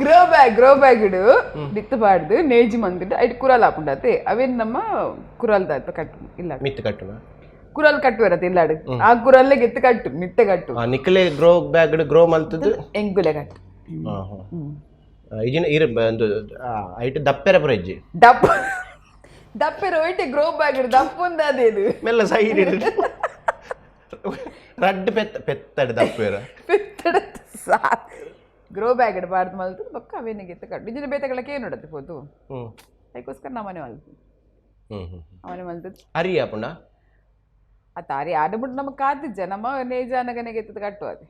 Grow bag, grow bag ಬಿತ್ತು ಪಾಡ್ದು ನೇಜಿ ಮಂದಿಡ್ ಐಟ್ ಕುರಲ್ ಆಪುಂಡತೆ. ಅವೇನ್ ನಮ್ಮ ಕುರಲ್ ದಾತ ಕಟ್ಟು ಇಲ್ಲ. ಮಿತ್ತು ಕಟ್ಟುನ. ಕುರಲ್ ಕಟ್ಟುವರತ್ತೆ ಇಲ್ಲಾಡು. ಆ ಕುರಲ್ಲೇ ಗೆತ್ತು ಕಟ್ಟು, ಮಿತ್ತೆ ಕಟ್ಟು. ಆ ನಿಕ್ಲೆ ಗ್ರೋ ಬ್ಯಾಗ್ ಗ್ರೋ ಮಲ್ತದ್ದು. ಎಂಕುಲೆ ಕಟ್ಟು. ಹಾ ಹಾ ಇಜಿನ ಇರ್ ಒಂದು ಐಟ್ ದಪ್ಪೆರ ಪುರ ಇಜ್ಜಿ. ದಪ್ಪ ದಪ್ಪೆರ ಒಯ್ಟೆ ಗ್ರೋ ಬ್ಯಾಗ್ ದಪ್ಪುಂದ ಅದೇದು. ಮೆಲ್ಲ ಸೈಡ್ ರಡ್ಡ್ ಪೆತ್ತ ಪೆತ್ತಡ್ ದಪ್ಪೆರ. ಗ್ರೋ ಬ್ಯಾಗ್ ಬಾರ್ದು ಮಲ್ತು ಬೊಕ್ಕ ಅವೇನಿಗೆ ಗೆತ್ತು ಕಟ್ಟು. ಇಜಿನ ಬೇತೆಗಳಕ್ಕೆ ಏನು ನೋಡತ್ತೆ ಪೋತು. ಅದಕ್ಕೋಸ್ಕರ ನಮ್ಮನೆ ಮಲ್ತು. ಹ್ಮ್ ಹ್ಮ್ ಅವನೇ ಮಲ್ತು. ಅರಿ ಆಪುಂಡ. ಆ ತಾರಿ ಆಡಬಿಟ್ಟು ನಮಗೆ ಕಾತಿಜ್ಜ, ನಮ್ಮ ನೇಜಾನಗನೆಗೆ ಎತ್ತದ ಕಟ್ಟು ಅದೇ.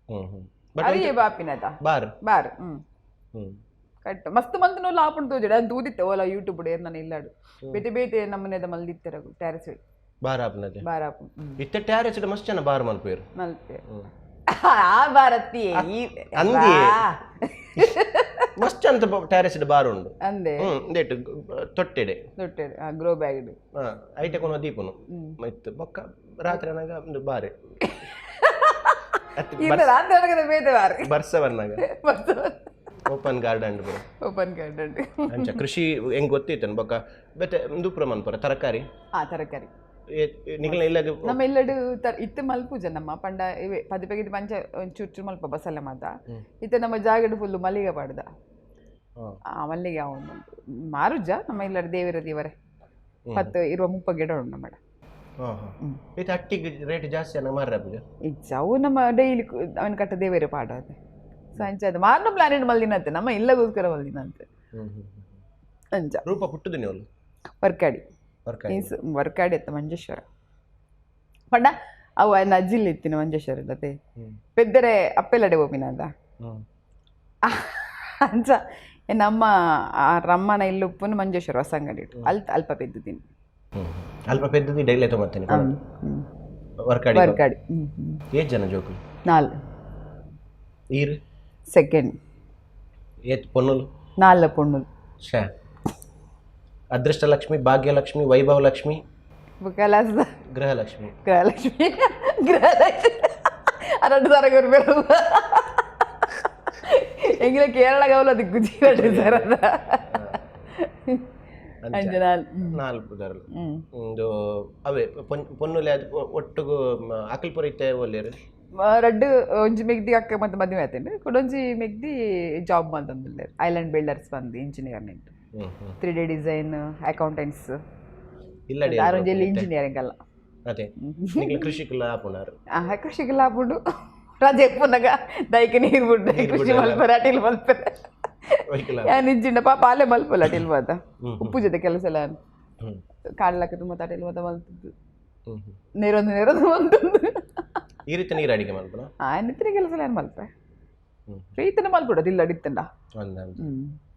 ಹ್ಮ್ ಹ್ಮ್ ಬಟ್ ಅರಿಯೇ ಬಾಪಿನದ. ಬಾರ್. ಬಾರ್ ಕಟ್ಟು ಮಸ್ತ್ ಮಂತ್ ನೋಲ್ಲ ಆಪುಂಡು ತೋಜಡ. ಅದು ದೂದಿತ್ತೆ ಓಲ ಯೂಟ್ಯೂಬ್ ನಾನು ಇಲ್ಲಾಡು ಬೇತೆ ಬೇತೆ ನಮ್ಮನೆದ ಮಲ್ದಿತ್ತೆರ ಟ್ಯಾರಿಸ್. ಬಾರ್ ಆಪುನದೆ. ಬಾರ್ ಆಪು. ಇತ್ತೆ ಟ್ಯಾರೆಸ್ ಮಸ್ತ್ ಜನ ಬಾರ್ ಮಲ್ಪೇರು. ಮಲ್ಪೆ. ಆ ಭಾರತಿ ಈ ಅಂದಿಯೇ. ಮಸ್ತ್ ಅಂತ ಟ್ಯಾರೆಸ್ ಬಾರ್ ಉಂಡು. ಅಂದೆ. ಇಂದೇಟ್ ತೊಟ್ಟೆಡೆ. ದೊಡ್ಡ ಗ್ರೋ ಬ್ಯಾಗ್. ಹಾ, ಐಟೆ ಕೊನ ದೀಪನು ಇತ್ತು ಬೊಕ್ಕ ರಾತ್ರಿ ಅನಾಗ ಒಂದು ಬಾರೆ. ಅತ್. ಇಲ್ಲ, ರಾತ್ರಿ ಒಳಗಡೆ ಬೇತೆ ಬಾರ್. ಬರ್ಸ ಬರ್ನಾಗ ಓಪನ್ ಗಾರ್ಡನ್ ಪೂರ. Open garden. ಅಂಚ ಕೃಷಿ ಹೆಂಗ್ ಗೊತ್ತಿತ್ತನ್ ಬೊಕ್ಕ ಬೇತೆ ಉಂದು ಪೂರ ಮನ್ಪುರ ತರಕಾರಿ. ಆ ತರಕಾರಿ. ನಿಗಲ ಇಲ್ಲ. ನಮ್ಮ ಇಲ್ಲಡು ತರ ಇತ್ತೆ ಮಲ್ಪುಜ ನಮ್ಮ ಪಂಡ ಇವೆ ಪದಿಪೆಗಿದ್ ಪಂಚ ಚೂರು ಚೂರು ಮಲ್ಪ ಬಸಲೆ ಮಾತ. ಇತ್ತೆ ನಮ್ಮ ಜಾಗಡ್ ಫುಲ್ಲು ಮಲ್ಲಿಗೆ ಪಾಡ್ದ. ಆ ಮಲ್ಲಿಗೆ ಅವನು ಮಾರುಜ. ನಮ್ಮ ಇಲ್ಲಡು ದೇವರ ದೇವರೇ 10 ಇರುವ 30 ಗಿಡ ಉಂಟು ನಮ್ಮ. ಇತ್ತೆ ಅಟ್ಟಿಗೆ ರೇಟ್ ಜಾಸ್ತಿ ಅನ್ನ ಮಾರ್ರೆ ಪೂಜ. ಇಜ್ಜ, ಅವು ನಮ್ಮ ಡೈಲಿ ಅವನ ಕಟ್ಟ ದೇವರೇ ಪಾಡೋದೆ. ಸೊ ಅಂಚ ಅದು ಮಾರ್ನ ಪ್ಲಾನೆಟ್ ಮಲ್ದಿನಂತೆ, ನಮ್ಮ ಇಲ್ಲಗೋಸ್ಕರ ಮಲ್ದಿನಂತೆ ಅಂಚ. ರೂಪ ಪುಟ್ಟುದು ನೀವು? ವರ್ಕಾಡಿ. ವರ್ಕಾಡಿ. ಮೀನ್ಸ್ ವರ್ಕಾಡಿ ಅತ್ತ ಮಂಜೇಶ್ವರ. ಪಂಡ ಅವು ಅನ್ನ ಅಜ್ಜಿಲ್ ಇತ್ತಿನ ಮಂಜೇಶ್ವರ ಇಲ್ಲತೆ. ಪೆದ್ದರೆ ಅಪ್ಪೆಲ್ಲಡೆ ಹೋಗಿನದ. ಅಂಚ ನಮ್ಮ ಆ ರಮ್ಮನ ಇಲ್ಲುಪ್ಪುನು ಮಂಜೇಶ್ವರ ಹೊಸಂಗಡಿ ಇಟ್ಟು ಅಲ್ಪ ಅಲ್ಪ ಪೆದ್ದುದ್ದೀನಿ. ಅಲ್ಪ ಪೆದ್ದು ಡೈಲಿ ತೊಗೊಂಬರ್ತೀನಿ ವರ್ಕಾಡಿ. ವರ್ಕಾಡಿ. ಏತ್ ಜನ ಜೋಕುಲು? ನಾಲ್. ಈರ್? ಸೆಕೆಂಡ್. ಏತ್ ಪೊನ್ನುಲು? ನಾಲ್ ಪೊಣ್ಣುಲು. ಶ್ಯಾ, ಅದೃಷ್ಟಲಕ್ಷ್ಮಿ, ಭಾಗ್ಯಲಕ್ಷ್ಮಿ, ವೈಭವ ಲಕ್ಷ್ಮಿ. ಕಲಾಸ. ಗೃಹಲಕ್ಷ್ಮಿ. ಗೃಹಲಕ್ಷ್ಮಿ, ಗೃಹಲಕ್ಷ್ಮಿ ಅರಡು ಸರ ಕೊರ್ಪೆರು ಎಂಗಿಲ ಕೇರಳ ಗೌಲ ದಿಕ್ಕು ಜೀವ ಸರ್ ಅದ. ಅಂಚ ನಾಲ್. ನಾಲ್ಕು ದರಲು. ಒಂದು ಅವೇ ಪೊನ್ನುಲೆ ಅದು ಒಟ್ಟುಗು ಅಕಲ್ಪುರ ಇತ್ತೆ ಒಲ್ಲೇರು. ರಡ್ಡು ಒಂಜಿ ಮೆಗ್ದಿ ಅಕ್ಕ ಮತ್ತೆ ಮದುವೆ ಆತೇನೆ. ಕುಡೊಂಜಿ ಮೆಗ್ದಿ ಜಾಬ್ ಮಂತೊಂದುಲ್ಲೆರ್, ಐಲ್ಯಾಂಡ್ ಬಿಲ್ಡರ್ಸ್ ಬಂದು ಇಂಜಿನಿಯರ್ ನೆಂಟು. ಹ್ಮ್ ಹ್ಮ್ 3D design, accountants. ಇಲ್ಲಡೆ. ಆರೊಂಜಿ ಇಂಜಿನಿಯರಿಂಗ್ ಅಲ್ಲ. ಅದೇ ನಿಕ್ಲೆ ಕೃಷಿಕುಲ ಆಪುಣಾರು. ಆ ಕೃಷಿಗೆ ಲಾಭ ರಜೆ ಪುನಗ ದೈಕ ನೀರು ಬುಡ್ಡೆ ಕೃಷಿ ಮಲ್ಪರೆ, ಅಟಿಲ್ ಮಲ್ಪರೆ. ಒಯ್ಕುಲ. ಯಾನ್ ಇಜ್ಜಿಂಡ ಪಾಪ ಆಲೆ ಮಲ್ಪಲ್ಲ ಅಟಿಲ್ ಮಾತ. ಉಪ್ಪು ಜೊತೆ ಕೆಲಸ ಎಲ್ಲ ಕಾಡ್ಲಕ್ಕ ತುಂಬ ಅಟಿಲ್ ಮಾತ ಮಲ್ತದ್ದು. ಹ್ಮ್ ಹ್ಮ್. ನೀರೊಂದು ನೀರೊಂದು ಮಲ್ತದ್ದು. ಈ ರೀತಿ ನೀರು ಅಡಿಗೆ ಮಲ್ಪುನ. ಆ ನಿತ್ರೆ ಕೆಲಸ ಎಲ್ಲ ಮಲ್ಪೆ. ಪ್ರೀತಿನ ಮಲ್ಪಡೋದು ಇಲ್ಲ ಅಡಿತ್ತಂಡ. ಒಂದ್.